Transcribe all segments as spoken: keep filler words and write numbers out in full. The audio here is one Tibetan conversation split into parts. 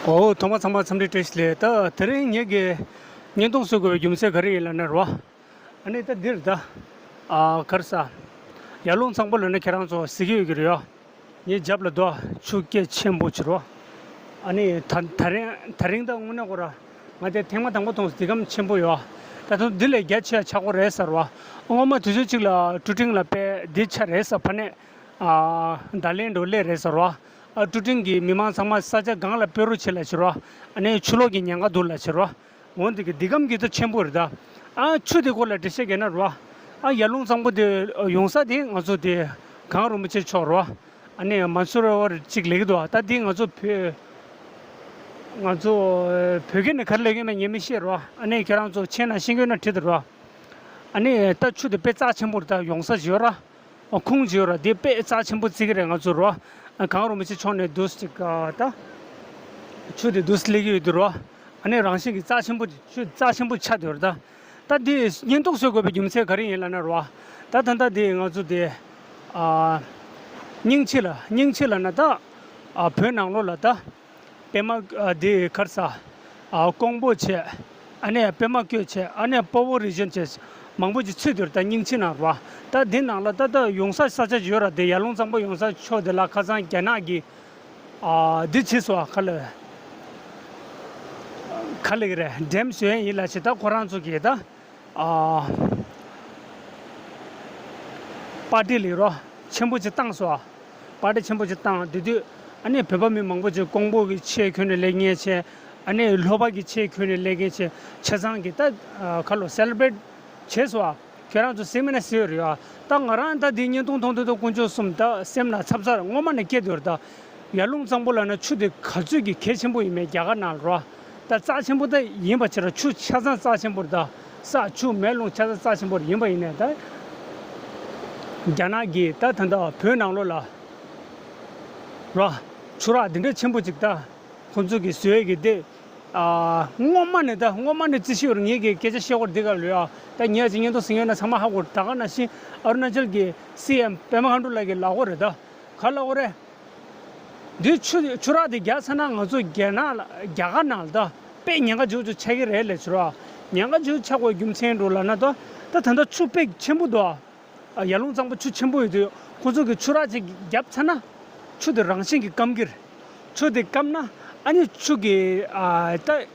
ཨོ། ཐོག་མ་ཚང་མ་འཚམས་འདྲི་བཀྲ་ཤིས་བདེ་ལེགས། ད་དེ་རིང་ངེད་ཀྱི་བརྙན་ཐུང་བཟོ་དགོས་པའི་རྒྱུ་མཚན་ག་རེ་ཡིན་ལབ་ན་རོ། ཨ་ནི་ད་འདིར་ད། ཨ་གར་ས། ཡར་ཀླུང་གཙང་པོ་ལབ་ན་ཁྱེད་རང་ཚོ་གཟིགས་ཀྱི་ཡོད་ཀྱི་རེད་ཡ། ངའི་རྒྱབ་ལ་དོ་ཆུ་སྐད་ཆེན་པོ་ཅིག་རོ། ཨ་ནི་ད་ད་རིང་ད་རིང་ད་དངོས་གནས་ཁོ་ར། ང་དེ་ཐེངས་མ་དང་པོ་མཐོང་སོང་། འདི་གམ་ཆེན་པོ་ཡོད། ད་དུང་འདི་ལས་རྒྱ་ཆེ་ཡ་ཆགས་ཀྱི་རེད་ཟེར་བ། སྔོན་མ་དུས་ཚོད་གཅིག་ལ་ཀྲུ་ཀྲིང་ལ་དཔེ་འདི་ཆ་རེད་ཟེར། ཕ་ནས། ཨ་ད་ལན་འགྲོ་ལས་རེད་ཟེར་བ། ཨ་ཀྲུ་ཀྲིང་གི་མི་མང་ཚང་མ་ས་ཆ་སྒང་ལ་སྤོ་རུ་བྱེད་ལ་བྱེད་རོ། ཨ་ནི་ཆུ་ལོག་གི་ཉེན་ཁ་འདུག་ལ་བྱེད་རོ། འོན་ཏེ་གི་འདི་གམ་གི་ད་ཆེན་པོ་རེད་ད། ཨ་ཆུ་དེ་སྐོར་ལ་འགྲེལ་བཤད་རྒྱག་ན་རོ། ཨ་ཡར་ཀླུང་གཙང་པོ་དེ་ཡོང་ས་དེ་ང་ཚོ་དེ་གངས་རིན་པོ་ཆེ་མཆོག་རོ། ཨ་ནི་མན་སུར་ཝར་གཅིག་ལེགས་འདུག་ད་འདི་ང་ཚོ་བོད། ང་ཚོ་བོད་སྐད་ནས་ག་རེ་ལབ་ཀྱི་ཡོད་མེད་ངས་མི་ཤེས་རོ། ཨ་ནི་ཁྱེད་རང་ཚོ་མཁྱེན་ན་ཤེས་ཀྱི་ཡོད་ན་བྲིས་དང་རོ། ཨ་ནི་ད་ཆུ་དེ་དཔེ་རྩ་ཆེན་པོ་རེད་ད། ཡོང་ས་ཅིག་ཡོད་ར། ཨ་ཁུངས་ཅིག་ཡོད་ར། དེ་དཔེ་རྩ་ཆེན་པོ་བརྩི་གི་རེད་ང་ཚོ་རོ། ཨ་གངས་རིན་པོ་ཆེ་མཆོག་ནས་འདུག་ཅིག་ཨ་ད། ཆུ་དེ་འདུག་སླེབས་ཀྱི་ཡོད་དུ་རོ། ཨ་ནི་རང་བཞིན་གྱི་རྩ་ཆེན་པོ་ཆུ་རྩ་ཆེན་པོ་ཆགས་བསྡད་ཡོད་རེད་ད། ད་འདི་བརྙན་ཐུང་བཟོ་དགོས་པའི་རྒྱུ་མཚན་ག་རེ་ཡིན་ལབ་ན་རོ། ད་ད་ལྟ་འདི་ང་ཚོ་དེ། ཨ་སྙིང་ཆེ་ལ་སྙིང་ཆེ་ལབ་ན་ད། ཨ་བོད་ནང་ལོགས་ལ་ད། པད་མ་ཨ་དེ་གར་ས། ཨ་ཀོང་པོ་བྱས། ཨ་ནས་པད་མ་བཀོད་བྱས། ཨ་ནས་སྤོ་བོ་རི་ཇན་བྱས། མང་པོ་ཅིག་ཚུད་དེར་ད་སྙིང་ཆེ་ནང་རོ། ད་འདི་ནང་ལ་ད་ད་ཡོང་ས་ས་ཆ་ཡོད་ར། དེ་ཡར་ཀླུང་གཙང་པོ་ཡོང་ས་ཕྱོགས་དེ་ལ་ཁ་སང་རྒྱ་ནག་གི། ཨ་འདི་བྱས་སོ་ག་ལ། ག་ལ་གི་རེད། འགྲེམས་བཟོས་ཡིན་ལ་བྱེད་ད་ཁོ་རང་ཚོ་གིས་ད། ཨ་པར་ཊི་ལས་རོ། ཆེན་པོ་ཅིག་བཏང་སོང་ཨ། པར་ཊི་ཆེན་པོ་ཅིག་བཏང་དེ་དུས། ཨ་ནི་བོད་པ་མི་མང་པོ་ཅིག་ཀོང་པོ་གི་ཆས་གྱོན་ནས་སླེབས་མཁན་བྱས། ཨ་ནི་ལྷོ་པ་གི་ཆས་གྱོན་ནས་སླེབས་མཁན་བྱས། ཆ་ཚང་གི་ད་ཨ་ཁ་ལོ་སེ་ལེ་བྷི་རེ་ཊི་བྱས་སོང་ཨ། ཁྱེད་རང་ཚོ་སེམས་ན་ཟེར་རེད་ཨ། ད་ང་རང་ད་འདི་བརྙན་ཐུང་མཐོང་དུས་ད་དཀོན་མཆོག་གསུམ་ད་སེམས་ལ་འཚབ་འཚབ་སྔོན་མ་ནས་སྐྱེས་དུས་ད། ཡར་ཀླུང་གཙང་པོ་ལབ་ན་ཆུ་དེ་ག་ཚོད་ཀྱི་གལ་ཆེན་པོ་ཡིན་མིན་རྒྱ་གར་ནང་ལ་རོ། ད་རྩ་ཆེན་པོ་ད་ཡིན་པ་ཕྱིར་ཆུ་ཆ་ཚང་རྩ་ཆེན་པོ་རེད་ད། ས་ཆུ་མེ་རླུང་ཆ་ཚང་རྩ་ཆེན་པོ་ཡིན་པ་ཡིན་ནའི་ད། རྒྱ་ནག་གིས་ད་ད་ལྟ་བོད་ནང་ལོགས་ལ་རོ། ཆུ་རགས་འདི་འདྲ་ཆེན་པོ་ཅིག་ད། ཁོང་ཚོ་གིས་བཟོས་ཀྱི་དེ། ཨ་སྔོན་མ་ནས་ད་སྔོན་མ་ནས་རྩིས་ཤིག་ཡོད་རེད། ངེད་ཀྱིས་སྐད་ཆ་བཤད་སྐོར་འདི་ག་ལོས་ཨ། ད་ཉེ་ཅིག་བརྙན་ཐུང་གཟིགས་ཡོད་ན་ཚང་མ་ཧ་གོ། ད་ག་ནང་བཞིན་ཨ་རུ་ན་ཅལ་གྱི་སི་ཨེམ་པད་མ་ཁ་འགྲོ་ལགས་ཀྱིས་ལབ་ཀྱི་རེད་ད། ག་ལབ་ཀྱི་རེད། འདི་ཆུ་ཆུ་རགས་འདི་རྒྱག་ཚར་ན་ང་ཚོ་རྒྱ་ནག་ལ་རྒྱ་གར་ནང་ལ་ད་དཔེ་ཉེན་ཁ་ཆེ་ཆེ་ཆགས་ཀྱི་རེད་ལབ་ཆུ་རགས། ཉེན་ཁ་ཆེ་ཆེ་ཆགས་དགོས་རྒྱུ་མཚན་འགྲོ་ལབ་ན་ད་ད་ད་ལྟ་ཆུ་དཔེ་ཆེན་པོ་འདུག་ཨ། ཡར་ཀླུང་གཙང་པོ་ཆུ་ཆེན་པོ་ཡོད་དུས་ཁོ་ཚོ་གིས་ཆུ་རགས་ཅིག་བརྒྱབ་ཚར་ན་ཆུ་དེ་རང་བཞིན་གྱིས་སྐམ་གྱི་རེད། ཆུ་དེ་སྐམ་ན་ཨ་ནི་ཆུ་གི་ཨ་ད་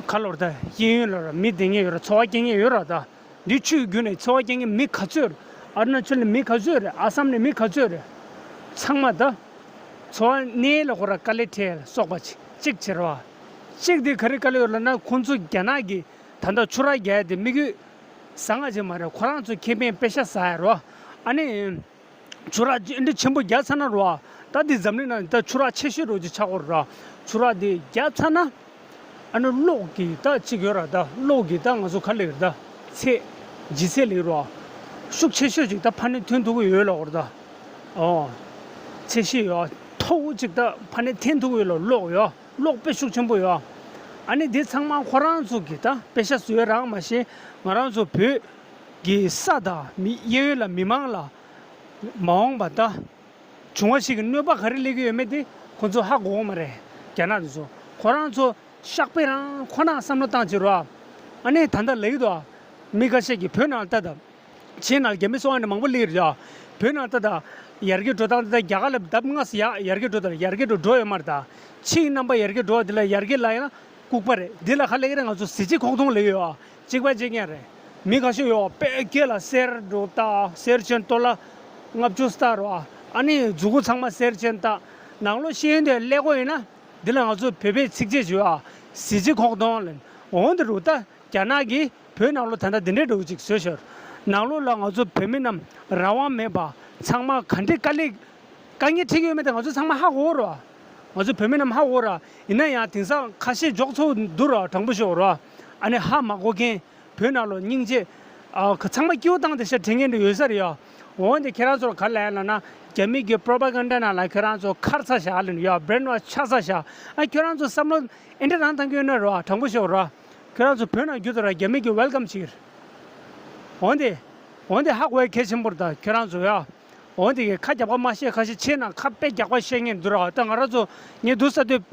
ག་ལབ་རེད་ད། གཡས་གཡོན་ལ་ར་མི་བསྡད་མཁན་ཡོད་ར། འཚོ་བ་སྐྱེལ་མཁན་ཡོད་ར་ད། འདི་ཆུ་ཡི་བརྒྱུད་ནས་འཚོ་བ་སྐྱེལ་མཁན་མི་ག་ཚོད་རེད། ཨ་རུ་ན་ཅལ་ནས་མི་ག་ཚོད་རེད། ཨ་སམ་ནས་མི་ག་ཚོད་རེད། ཚང་མ་ད་འཚོ་བ་གནས་ལ་ཁོ་ར་དཀའ་ལས་འཕྲད་ལ་སོགས་པ་ཅིག་ཅིག་བྱེད་རོགས། གཅིག་དེ་ག་རེ་དཀའ་ལས་ཡོད་ལབ་ན་ཁོང་ཚོ་རྒྱ་ནག་གིས་ད་ལྟ་ཆུ་རགས་རྒྱག་ཡ་དེ་དམིགས་ཡུལ་བཟང་ང་ཅིག་མ་རེད། ཁོ་རང་ཚོ་ཁེ་ཕན་པེ་ཤ་ཟ་ཡ་རོ། ཨ་ནི། ཆུ་རགས་ཅི་འདྲ་ཆེན་པོ་རྒྱག་ཚར་ན་རོ། ད་འདི་འཛམ་གླིང་ནང་ད་ཆུ་རགས་ཆེ་ཤོས་རོ་ཅིག་ཆགས་ཀྱི་རེད་ར། ཆུ་རགས་འདི་རྒྱག་ཚར་ན། ཨ་ནི་གློག་གི་ད་ཅིག་ཡོད་ར། ད་གློག་གི་ད་ང་ཚོ་ག་ལབ་ཀྱི་རེད། ད་ཚད། ལྗིད་ཚད་ལབ་ཀྱི་རེད་བ། ཤུགས་ཆེ་ཤོས་ཅིག་ད་ཕར་ནས་ཐོན་ཐུབ་ཀྱི་ཡོད་ལབ་ཀྱི་རེད་ད། ཨོ། ཚད་གཞི་ཡོད་མཐོ་བོ་ཅིག་ད་ཕར་ནས་འཐེན་ཐུབ་ཀྱི་ཡོད་ལ་གློག་ཡོད། གློག་དཔེ་ཤུགས་ཆེན་པོ་ཡོད། ཨ་ནི་འདི་ཚང་མ་ཁོ་རང་ཚོ་གི་ད་པེ་ཤ་བཟོས་རང་མ་ཤེས། ང་རང་ཚོ་བོད་ཀྱི་ས་དང་མི་གཡས་གཡོན་ལ་མི་མང་ལ་མ་འོངས་པ་ད། བྱུང་བ་ཞིག་གི་གནོད་པ་ག་རེ་སླེབས་ཀྱི་ཡོད་མེད་དེ་ཁོ་ཚོ་ཧ་གོ་གི་མ་རེད། རྒྱ་ནག་དེ་ཚོ་ཁོ་རང་ཚོ་ཤག་པེ་རང་ཁོ་ན་བསམ་བློ་བཏང་བྱེད་རོགས། ཨ་ནི་ད་ལྟ་ལབ་ཀྱི་འདུག་མི་ཁ་ཤས་ཀྱིས་བོད་ནང་ལ་ལྟ་དང་། ཕྱིའི་ནང་རྒྱ་མི་སོང་བ་ནི་མང་པོ་སླེབས་རེད་ཡ། བོད་ནང་ལྟ་དང་། ཡར་རྒྱས་འགྲོ་སྟངས་ད་རྒྱ་གར་ལ་ལྡབ་ལྔ་ཙམ་ཡག་ཡར་རྒྱས་འགྲོ་དང་ཡར་རྒྱས་འགྲོ་འགྲོ་ཡོད་མ་རེད་ད། ཕྱིའི་རྣམ་པ་ཡར་རྒྱས་འགྲོ་བ་དེ་ལ་ཡར་རྒྱས་ལ་ཡང་ལྐུགས་པ་རེད། འདི་ལ་ཁ་ལེགས་རེད། ང་ཚོ་གཟི་བརྗིད་ཁོག་སྟོང་ལེགས་ཡོད་ཨ། གཅིག་པ་གཅིག་རྐྱང་རེད། མི་ཁ་ཤས་ཡོད་པས་སྐེ་ལ་གསེར་འགྲོ་ད་གསེར་ཅན་ཏོ་ལ་ལྔ་བཅུ་སྟ་རོ་ཨ། ཨ་ནི་མཛུ་གུ་ཚང་མ་གསེར་ཅན་ད། ནང་ལོགས་ཤེས་ཡོན་དེ་ཀླད་ཀོར་ཡིན་ན། འདི་ལ་ང་ཚོ་བོད་པའི་ཚིགས་བཅད་བརྗོད་ཨ། གཟི་བརྗིད་ཁོག་སྟོང་ལ། འོན་ཏེ་རུ་ད་རྒྱ་ནག་གིས་བོད་ནང་ལོགས་ད་ལྟ་འདི་འདྲའི་འགྲོ་གཅིག་བཟོས་ཤོར། ནང་ལོགས་ལ་ང་ཚོ་བོད་མི་རྣམས་རང་དབང་མེད་པ་ཚང་མ་ག་འདྲའི་དཀའ་ལས་དཀའ་ངལ་འཕྲད་ཀྱི་ཡོད་མེད་དེ་ང་ཚོ་ཚང་མ་ཧ་གོ་རོ། ང་ཚོ་བོད་མི་རྣམས་ཧ་གོ་ར། ཡིན་ན་ཡང་དེང་སང་ཁ་ཤས་འཇོག་ཚོགས་འདུག་ར། དྲང་པོ་ཤོད་ར། ཨ་ནི་ཧ་མ་གོ་མཁན་བོད་ནང་ལོགས་སྙིང་རྗེ། ཨ་ཁ་ཚང་མ་སྐྱིད་པོ་བཏང་དེ་ཤ་དྲན་མཁན་འདྲ་ཡོད་ས་རེད་ཡ། འོན་ཏེ་ཁྱེད་རང་ཚོར་ག་ལ་ཡ་ལ་ན་རྒྱ་མི་གི་པྲོ་པ་གན་ཌ་ནང་ལ་ཁྱེད་རང་ཚོ་ཁར་ཚ་བཞག་ལ་ཡ་བྷེན་ཝོཤ་ཆགས་ཚ་བཞག་ཨ་ཁྱེད་རང་ཚོ་བསམ་བློ་ཨེ་འདྲ་རང་བཏང་གི་ཡོད་ན་ར། དྲང་པོ་ཤོད་ར། ཁྱོད་རང་ཚོ་བོད་ནང་རྒྱུ་དང་ར་རྒྱ་མི་གི་ཝེལ་ཀམ་བྱེད་ཀྱི་རེད། འོན་ཏེ། འོན་ཏེ་ཧ་གོ་ཡ་གལ་ཆེན་པོ་རེད་ད་ཁྱོད་རང་ཚོ་ཡ། འོན་ཏེ་ཁ་རྒྱག་པ་མ་ཤེས་ཁ་ཤས་ཆེ་ན་ཁ་དཔེ་རྒྱག་པ་ཤེས་ངེས་འདུག་ར། ད་ང་རང་ཚོ་ངས་འདུག་ས་དུས།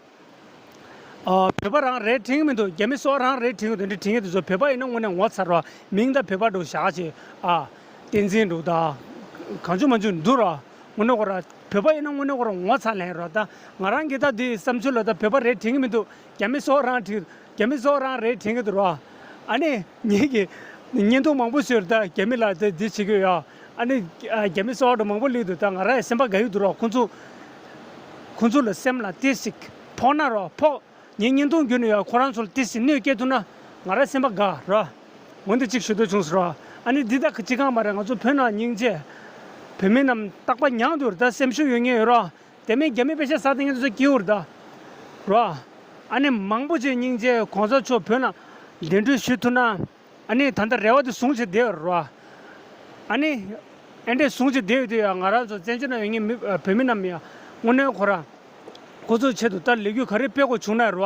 ཨ། བོད་པ་རང་རེད་དྲན་གྱི་མི་འདུག་རྒྱ་མི་སོགས་རང་རེད་དྲན་གྱི་འདུག་འདི་དྲན་གྱི་འདུག་ཚོ་བོད་པ་ཡིན་ན་དངོས་གནས་ངོ་ཚ་ར། མིང་ད་བོད་པ་འདྲ་བཞག་བྱས། ཨ། བསྟན་འཛིན་འདྲ་ད། གང་བྱུང་མང་བྱུང་འདུག་ར། དངོས་གནས་ཁོ་ར་བོད་པ་ཡིན་ན་དངོས་གནས་ཁོ་ར་ངོ་ཚ་ལེན་ར། ད་ང་རང་གི་ད་འདི་བསམ་ཚུལ་ལ་ད་བོད་པ་རེད་དྲན་གྱི་མི་འདུག་རྒྱ་མི་སོགས་རང་དྲན། རྒྱ་མི་སོགས་རང་རེད་དྲན་གྱི་འདུག་ར། ཨ་ནི་ངེད་ཀྱི་བརྙན་ཐུང་མང་པོ་བཟོས་ད་རྒྱ་མི་ལ་ད་འདི་བྱེད་ཀྱི་ཡོད། ཨ་ནི་རྒྱ་མི་སོགས་ད་མང་པོ་སླེབས་འདུག་ད་ང་རང་ཡང་སེམས་པ་དགའ་ཡི་འདུག་ར། ཁོང་ཚོ་ཁོང་ཚོ་ལ་སེམས་ལ་ཏོག་ཙམ་ཕོག་ན་ར་ཕོག་ངའི་བརྙན་ཐུང་བརྒྱུད་ནས་ཡང་ཁོ་རང་ཚོ་ལ་ཏོག་ཙམ་གནོད་སྐྱེལ་ཐུབ་ན་ང་རང་སེམས་པ་དགའ་ར། འོན་ཏེ་གཅིག་ཞུ་འདོད་བྱུང་སོང་ར། ཨ་ནི་འདི་དག་གཅིག་གང་མ་རེད། ང་ཚོ་བོད་ནང་སྙིང་རྗེ། བོད་མི་རྣམས་རྟག་པར་མྱངས་འདུག་ར། ད་སེམས་ཤུགས་ཡོད་མཁན་ཡོད་ར། དེ་མིན་རྒྱ་མི་པེ་ཤ་ཟ་བསྡད་མཁན་དེ་ཚོ་སྐྱིད་པོ་རེད་ད། ར། ཨ་ནི་མང་པོ་ཅིག་སྙིང་རྗེ་གོང་ས་མཆོག་བོད་ནང་གདན་འདྲེན་ཞུ་ཐུབ་ན། ཨ་ནི་ད་ལྟ་རེ་བ་དེ་བཟུང་བྱས་བསྡད་ཡོད་ར། ཨ་ནི་ཨེ་འདྲས་བཟུང་བྱས་བསྡད་ཡོད་དུས་ཡང་ང་རང་ཚོ་བཙན་བྱོལ་ནང་ཡོད་མཁན་མི་བོད་མི་རྣམས་ཡང་དངོས་གནས་ཁོ་ར་ཁོ་ཚོའི་ཆེད་དུ་ད་ལས་འགུལ་ག་རེ་སྤེལ་དགོས་བྱུང་ན་ར།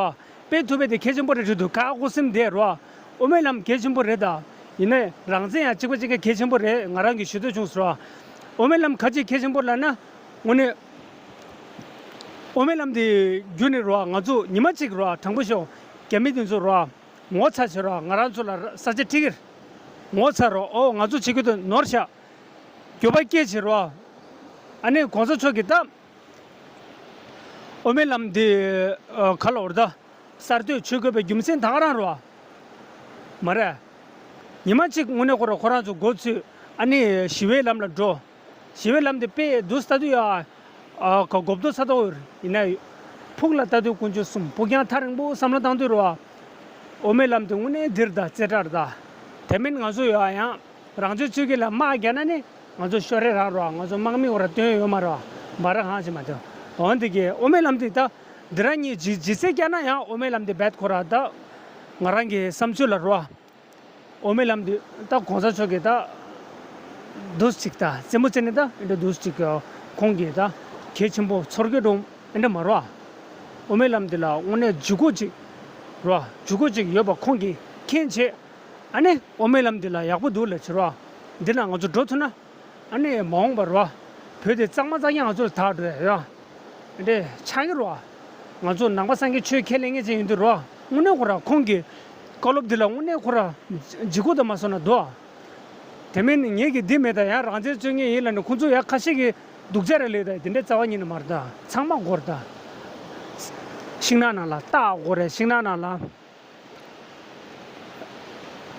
སྤེལ་ཐུབ་པ་དེ་གལ་ཆེན་པོ་རེད་འགྲོ་འདུག་ཁ་ཁུ་སིམ་བསྡད་ར། དབུ་མའི་ལམ་གལ་ཆེན་པོ་རེད་ད། ཡིན་ནའི་རང་བཙན་ཡང་གཅིག་པ་གཅིག་ག་གལ་ཆེན་པོ་རེད། ང་རང་གིས་ཞུ་འདོད་བྱུང་སོང་ར། དབུ་མའི་ལམ་ག་ཅིག་གལ་ཆེན་པོ་ལབ་ན། དངོས་གནས་དབུ་མའི་ལམ་དེ་བརྒྱུད་ནས་ར་ང་ཚོ་ཉི་མ་གཅིག་ར་དྲང་པོ་ཤོད། རྒྱ་མི་དེ་ཚོ་ར་ངོ་ཚ་བྱེད་ར། ང་རང་ཚོ་ལ་ས་ཆ་ཁྲིད་ཀྱི་རེད། ངོ་ཚ་ར། ཨོ་ང་ཚོ་བྱེད་རྒྱུ་དེ་ནོར་བཞག་འགྱོད་པ་སྐྱེ་བྱེད་ར། ཨ་ནི་གོང་ས་མཆོག་གིས་ད་དབུ་མའི་ལམ་འདི་ག་ལ་འོར་ད་གསར་གཏོད་བྱེད་དགོས་པའི་རྒྱུ་མཚན་ད་ག་རང་ར། མ་རེད། ཉི་མ་གཅིག་དངོས་གནས་ཁོ་ར་ཁོ་རང་ཚོ་འགོ་ཚུགས། ཨ་ནི་ཞི་བའི་ལམ་ལ་འགྲོ། ཞི་བའི་ལམ་དེ་དཔེ་འདུག་ལྟ་དུས་ཡ། ཨ་ག་གོབ་ཏོ་ཚ་ཏོ་ཡིན་ན། ཕུགས་ལ་ལྟ་དུས་དཀོན་མཆོག་གསུམ་ཕུགས་རྒྱང་ཐག་རིང་པོ་བསམ་བློ་བཏང་དུས་ར། དབུ་མའི་ལམ་དེ་དངོས་གནས་འདིར་ད་རྩེ་གྲར་ད། དེ་མིན་ང་ཚོ་ཡ་ཡང་རང་ཚོའི་ཆོས་བརྒྱུད་ལ་དམག་རྒྱག་ན་ནི་ང་ཚོ་ཤོར་རེ་རང་རོགས། ང་ཚོ་དམག་མི་འོ་ར་སྟོན་ཡོད་མ་རོགས། མ་ར་ཧང་ཞིག་མ་ཐོན། འོན་ཏེ་གི་དབུ་མའི་ལམ་དེ་ད་འདི་ར་གཉིས་ཇི་ཇི་སེ་རྒྱག་ན་ཡང་དབུ་མའི་ལམ་དེ་རྦད་ཁོ་ར་ད་ང་རང་གི་བསམ་ཚུལ་ལ་རོགས། དབུ་མའི་ལམ་འདི་ད་གོང་ས་མཆོག་གིས་ད་འདུག་ཅིག་ད་རྩེད་མོ་རྩེ་ནས་ད་འདི་འདུག་ཅིག་ཁོང་གིས་ད་གལ་ཆེན་པོ་ཚོར་གི་འགྲོ་འདི་འདྲ་མ་རེད་བ། དབུ་མའི་ལམ་འདི་ལ་དངོས་གནས་ལྗིད་ཁོག་ཅིག་རེད་བ། ལྗིད་ཁོག་ཅིག་ཡོད་པ་ཁོང་གིས་མཁྱེན་བྱས། ཨ་ནི་དབུ་མའི་ལམ་འདི་ལ་ཡག་པོ་འདུག་ལབ་བྱས་རེད་བ། འདི་ན་ང་ཚོ་འགྲོ་ཐུབ་ན། ཨ་ནི་མ་འོངས་པར་རོ། བོད་དེ་གཙང་མ་གཙང་རྐྱང་ང་ཚོ་ལ་དག་འགྲོ་ཡ་ཡོད། འདྲེ་ཆགས་ཀྱི་རོ། ང་ཚོ་ནང་པ་སངས་རྒྱས་ཆོས་ཁས་ལེན་མཁན་ཅིག་ཡིན་དུས་རོ། དངོས་གནས་ཁོ་ར་ཁོང་གི་བཀའ་སློབ་འདི་ལ་དངོས་གནས་ཁོ་ར་ལྗིད་ཁོག་དང་མ་སོང་ན་འདུག་དེ་མིན་ངེད་ཀྱི་འདི་མེད་ད་ཡང་རང་བཙན་རྩོད་མཁན་ཡིན་ལབ་ནས་ཁོང་ཚོ་ཡང་ཁ་ཤས་ཀྱིས་སྡུག་ཅག་རེ་ལས་ད་དེ་འདྲའི་རྩ་བ་ཉིད་ནས་མ་རེད་ད། ཚང་མ་དགོས་རེད་ད། ཤིང་ནགས་ནང་ལ་སྟག་དགོས་རེད། ཤིང་ནགས་ནང་ལ།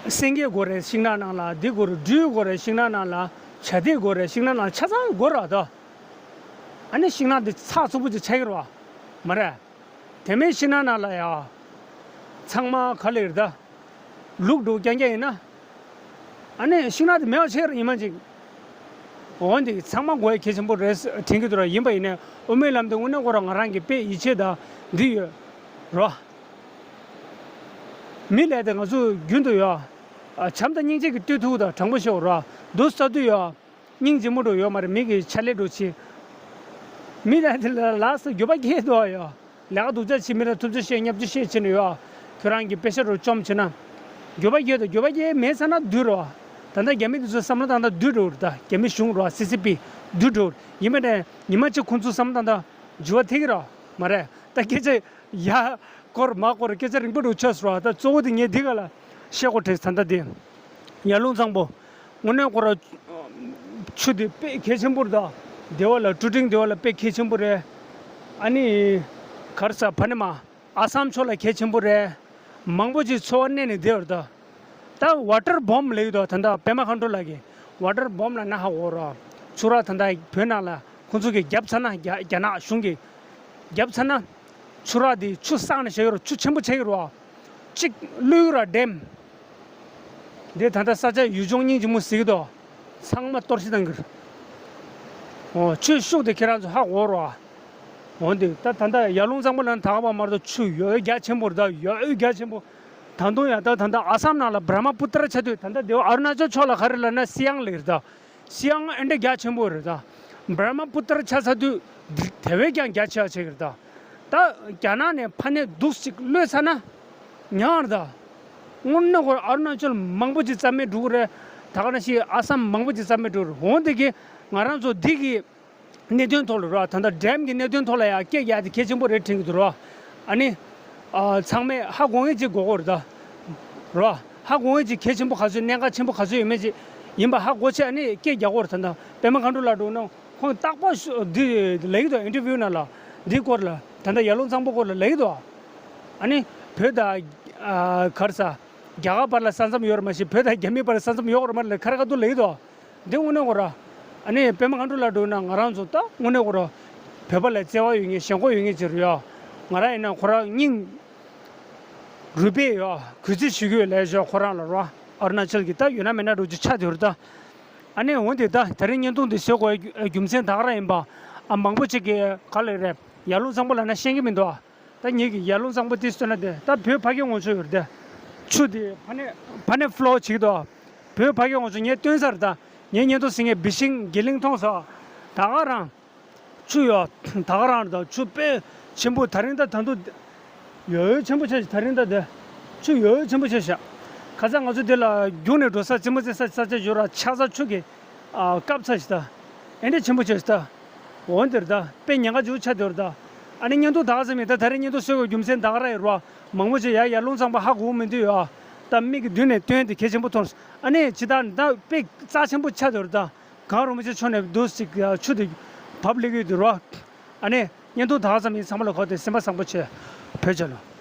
སེང་གེ་དགོས་རེད། ཤིང་ནགས་ནང་ལ་འདི་དགོས་རེད། སྦྲུལ་དགོས་རེད། ཤིང་ནགས་ནང་ལ་བྱ་དེ་དགོས་རེད། ཤིང་ནགས་ནང་ལ་ཆ་ཚང་དགོས་རེད་ད། ཨ་ནི་ཤིང་ནགས་འདི་ཚགས་ཚུད་པོ་ཅིག་ཆགས་ཀྱི་རེད་བ། མ་རེད། དེ་མིན་ཤིང་ནགས་ནང་ལ་ཡ། ཚང་མ་ག་ལེར་ད། ལུག་འདྲ་རྐྱང་རྐྱང་ཡིན་ན། ཨ་ནི་ཤིང་ནགས་དེ་མེད་པ་ཆགས་ཀྱི་རེད་ཡིན་མ་ཅིག་འོན་ཏེ་ཚང་མ་དགོས་ཡ་གལ་ཆེན་པོ་རེད་དྲན་གྱི་འདུག་ར། ཡིན་པ་ཡིན་ནའི་དབུ་མའི་ལམ་དེ་དངོས་གནས་ཁོ་ར་ང་རང་གི་དཔེ་ཡིད་ཆེས་དང་འདི་ཡོད་ར། མི་ལས་དེ་ང་ཚོ་རྒྱུན་དུ་ཡོད། བྱམས་དང་སྙིང་རྗེ་གི་ལྟོས་ཐུག་དང་དྲང་པོ་ཤོད་ར། འདུག་ས་དུས་ཡོད། སྙིང་རྗེ་མོ་འགྲོ་ཡོད་མ་རེད། མི་གི་ཆ་ལས་འགྲོ་ཆེ། མི་ལ་དེ་ལ་ལགས་སོ་འགྱོད་པ་སྐྱེ་འདུག་ཡོད། ལས་ཀ་སྡུག་ཅག་བྱེད་མི་ལ་ཐུབ་ཚོད་བཤད་བརྙས་བཅོས་བཤད་བྱེད་ནས་ཡོད། ཁྱོད་རང་གི་དཔེ་ཆ་རུ་བཅོམ་བྱེད་ན། འགྱོད་པ་སྐྱེ་དང་འགྱོད་པ་སྐྱེ་མེད་ཚར་ན་བསྡུས་རོགས། ད་ལྟ་རྒྱ་མི་དེ་ཚོ་བསམ་བློ་བཏང་སྟངས་བསྡུས་འགྲོ་རེད་ད། རྒྱ་མི་གཞུང་རོགས་སི་སི་པི་བསྡུས་འགྲོ་རེད། ཡིན་པ་ནས་ཉི་མ་གཅིག་ཁོང་ཚོ་བསམ་བློ་བཏང་སྟངས་འགྱུར་བ་ཐེབས་ཀྱི་རོགས་མ་རེད། ད་སྐད་ཆ་ཡ་སྐོར་མ་སྐོར་སྐད་ཆ་རིང་པོ་འགྲོ་ཆགས་སོང་ར། ད་གཙོ་བོ་དེ་ངས་འདི་ག་ལ་བཤད་དགོས་དྲན། ད་ལྟ་དེ་ཡར་ཀླུང་གཙང་པོ། དངོས་གནས་ཁོ་ར་ཆུ་དེ་དཔེ་གལ་ཆེན་པོ་རེད་ད། སྡེ་བ་ལ་ཀྲུ་ཀྲིང་སྡེ་བ་ལ་དཔེ་གལ་ཆེན་པོ་རེད། ཨ་ནི་ག་རེ་ཟ་ཕ་ནི་མ་ཨ་སམ་ཕྱོགས་ལ་གལ་ཆེན་པོ་རེད། མང་པོ་ཅིག་འཚོ་བ་གནས་ནས་བསྡད་པ་རེད་ད། ད་ཝ་ཊར་བོམ་ལབ་ཡོད་དོ། ད་ལྟ་པད་མ་མཁའ་འགྲོ་ལགས་ཀྱིས་ཝ་ཊར་བོམ་ལབ་ན་ཧ་གོ་རོགས། ཆུ་རགས་ད་ལྟ་བོད་ནང་ལ་ཁོང་ཚོ་གིས་བརྒྱབ་ཚར་ན། རྒྱ་རྒྱ་ནག་གཞུང་གིས་བརྒྱབ་ཚར་ན། ཆུ་རགས་འདི་ཆུ་བསགས་ནས་བཞག་ཡོད་རོགས། ཆུ་ཆེན་པོ་ཆགས་ཀྱི་རོགས། གཅིག་བླུགས་ར་ཌེམ། འདི་ད་ལྟ་ས་ཆ་ཡུལ་ལྗོངས་སྙིང་རྗེ་མོ་ཟེར་གྱི་འདུག་ཚང་མ་གཏོར་བཤིག་བཏང་གི་རེད། འོ་ཆུ་ཤུགས་དེ་ཁྱེད་རང་ཚོ་ཧ་གོ་རོགས། འོ་འདི་ད་ད་ལྟ་ཡར་ཀླུང་གཙང་པོ་ལ་ད་ག་པ་མར་དུ་ཆུ་ཡོད་རྒྱ་ཆེན་པོ་རེད་ད། ཡོད་རྒྱ་ཆེན་པོ། ད་དུང་ཡང་ད་ད་ལྟ་ཨ་སམ་ནང་ལ་བྷྲ་མ་པུ་ཏྲ་ཆགས་དུས། ད་ལྟ་དེ་ཨ་རུ་ན་ཅལ་ཕྱོགས་ལ་ག་རེ་ལབ་ན་སི་ཡང་ལབ་རེད་ད། སི་ཡང་ཨེ་འདྲ་རྒྱ་ཆེན་པོ་རེད་ད། བྷྲ་མ་པུ་ཏྲ་ཆགས་ཚར་དུས་དེ་བས་ཀྱང་རྒྱ་ཆེ་བ་ཆགས་ཀྱི་རེད་ད། ད་རྒྱ་ནག་ནས་ཕ་ནས་འདུག་ཅིག་གློད་ཚར་ན་ཉག་རེད་ད། དངོས་གནས་ཁོ་ཨ་རུ་ན་ཅལ་མང་པོ་ཅིག་རྩ་མེད་འགྲོ་གི་རེད། ད་ག་ནང་བཞིན་ཨ་སམ་མང་པོ་ཅིག་རྩ་མེད་འགྲོ་གི་རེད། འོན་ཏེ་གི་ ང་རང་ཚོ་འདི་གི་གནད་དོན་ཐོག་ལ་རོ། ད་ལྟ་ཌེམ་གི་གནད་དོན་ཐོག་ལ་ཡང་སྐད་རྒྱག་དེ་གལ་ཆེན་པོ་རེད་དྲན་གྱི་འདུག་རོ། ཨ་ནི། ཨ། ཚང་མས་ཧ་གོ་མཁན་ཅིག་གོ་དགོས་རེད་ད། རོ། ཧ་གོ་མཁན་ཅིག་གལ་ཆེན་པོ་ག་ཚོད་གནད་འགག་ཆེན་པོ་ག་ཚོད་ཡོད་མེད་ཅིག་ཡིན་པ་ཧ་གོ་ཆེད་ཨ་ནི་སྐད་རྒྱག་དགོས་རེད་ད། ད་པད་མ་མཁའ་འགྲོ་ལགས་འགྲོ་ན་ཁོང་རྟག་པར་ཤོ་འདི་ལབ་ཀྱི་འདུག་ཨིན་ཊར་བིའུ་ནང་ལ་འདི་སྐོར་ལ། ད་ལྟ་ཡར་ཀླུང་གཙང་པོ་སྐོར་ལ་ལབ་ཀྱི་འདུག་ཨ་ནི་བོད་དང་། ཨ། ག་རེ་ཟ། རྒྱ་གར་བར་ལ་ས་མཚམས་ཡོད་རེད་མ་གཞི་བོད་དང་རྒྱ་མིའི་བར་ལ་ས་མཚམས་ཡོད་རེད་མ་རེད་ལབ་ཁ་ར་ཁ་ཐུག་ལབ་ཀྱི་འདུག་འདི་དངོས་གནས་ཁོ་ར། ཨ་ནི་པད་མ་མཁའ་འགྲོ་ལགས་འགྲོ་ན་ང་རང་ཚོ་ད་དངོས་གནས་ཁོ་ར། བོད་པ་ལ་བརྩེ་བ་ཡོད་མཁན་ཞེན་ཁོག་ཡོད་མཁན་ཅིག་རེད་ཡ། ང་རང་ཡིན་ན་ཁོ་ར་སྙིང་རུས་པས་ཡ་གུས་བརྩི་ཞུ་གི་ཡོད་ལབ་ཤོག་ཁོ་རང་ལ་རོ། ཨ་རུ་ན་ཅལ་གྱི་ད་ཡོད་ན་མེད་ན་འགྲོ་རྒྱུ་ཆགས་བསྡད་ཡོད་རེད་ད། ཨ་ནི་འོན་ཏེ་ད་དེ་རིང་བརྙན་ཐུང་འདི་བཟོ་དགོས་རྒྱུ་མཚན་ད་ག་རང་ཡིན་པ། ཨ། མང་པོ་ཅིག་གིས་ག་ལབ་རེད། ཡར་ཀླུང་གཙང་པོ་ལབ་ན་ཤེས་ཀྱི་མི་འདུག་ཨ། ད་ངེད་ཀྱི་ཡར་ཀླུང་གཙང་པོ་དེ་སྟོན་ན་དེ་ད་བོད་ཕ་སྐད་ངོ་ཆོད་ཡོད་རེད་དེ། ཆུ་དེ་ཕ་ནས་ཕ་ནས་ཕ་ལོ་བྱེད་ཀྱི་འདུག་བོད་ཕ་སྐད་ངོ་ཆོད་ངས་སྟོན་ཚར་ད། ངས་བརྙན་ཐུང་གཟིགས་མཁན་བི་ཤིང་དགེ་ལེགས་མཐོང་སོང་། ད་ག་རང་ཆུ་ཡོད། ད་ག་རང་རེད་ད། ཆུ་དཔེ་ཆེན་པོ་ད་རིང་ད་ད་དུང་ཡོད་ཆེན་པོ་ཆགས་ཤག་ད་རིང་ད་དེ་ཆུ་ཡོད་ཆེན་པོ་ཆགས་ཤག་ཁ་སང་ང་ཚོ་དེ་ལ་རྒྱུགས་ནས་འགྲོ་ས་རྩེད་མོ་རྩེ་ས་ས་ཆ་ཡོད་ར། ཆགས་ས་ཆུ་གི་ཨ་བཀབ་ཚར་ཤག་ད། ཨེ་འདྲ་ཆེན་པོ་ཆགས་ཤག་ད། འོན་ཏེ་རེད་ད། དཔེ་ཉེན་ཁ་ཆེན་པོ་ཆགས་བསྡད་ཡོད་རེད་ད། ཨ་ནི་བརྙན་ཐུང་ད་ག་ཙམ་ཡིན་ད། ད་རེས་བརྙན་ཐུང་བཟོ་དགོས་རྒྱུ་མཚན་ད་ག་རང་ཡིན་རོ། མང་པོ་ཅིག་ཡར་ཡར་ཀླུང་གཙང་པོ་ཧ་གོ་མི་འདུག་ཡ། ད་མིག་གི་མདུན་ནས་སྟོན་དེ་གལ་ཆེན་པོ་མཐོང་སོང་། ཨ་ནི་ཇི་ལྟར་ད་དཔེ་རྩ་ཆེན་པོ་ཆགས་བསྡད་ཡོད་རེད་ད། གངས་རིན་པོ་ཆེ་མཆོག་ནས་འདུག་ཅིག་ཆུ་དེ་བབས་སླེབས་ཀྱི་ཡོད་རེད་རོ། ཨ་ནི་བརྙན་ཐུང་ད་ག་ཙམ་ཡིན། ཚང་མ་ལ་གོ་དེ་སེམས་པ་བཟང་པོ་བྱོས། བོད་རྒྱལ་ལོ།